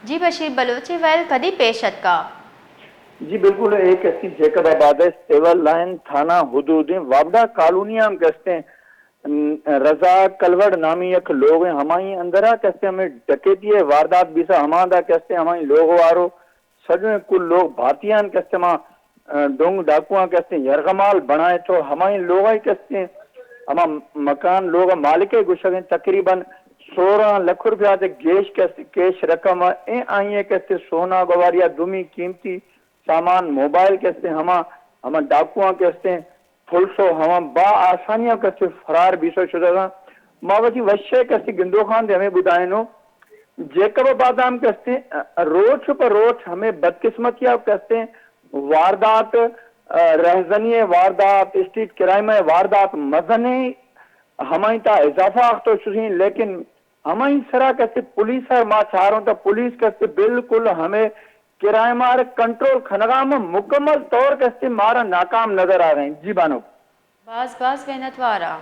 G بشیر Baloch, a well کدی پیش اتکا؟ جی بالکل، اے کستی جیکب آباد ءِ سول لائن تھانہ حدودیں وابڈا کالونی ہم کستیں رضا کلوڑ نامی یک لوگ ہیں، ہمائی اندرا کستے ہمیں ڈکیتی ءِ واردات بیسا، ہماندا کستے ہمائی لوگ وارو سجویں کل لوگ بھاتیان کستے ما ڈونگ ڈاکواں کستے یرغمال بنائے تو ہمائی لوگائی کستے ہما مکان لوگ مالک ءِ گوشگ انت تقریباً سوراں لکھ روپیہ تے گیش کستے کیش رقم ایں، آئی ءِ کستے سونا گواریا دومی قیمتی سامان موبائل کستے ہما ہما ڈاکواں کستے پلسو ہما با آسانیاں کستے فرار بیسو شدگاں۔ ما وتی وشے کستے گندوخان دے ہمیں بدائینو جیکب آباد ہم کستیں روچ پہ روچ ہمیں بدقسمتی ءَ کستیں واردات، رہزنی ءِ واردات، اسٹریٹ کرائم ءِ واردات مزنیں ہمائی تا اضافہ آختو شدیں، لیکن ہمائی سرا کستے پولیس ءَ ما چاروں تا پولیس کستے بالکل ہمیں کرائم ءَ کنٹرول کھنگا میں مکمل طور کستے مارا ناکام نظر آ رہے ہیں۔ جی بانو۔ باز باز منتوارا۔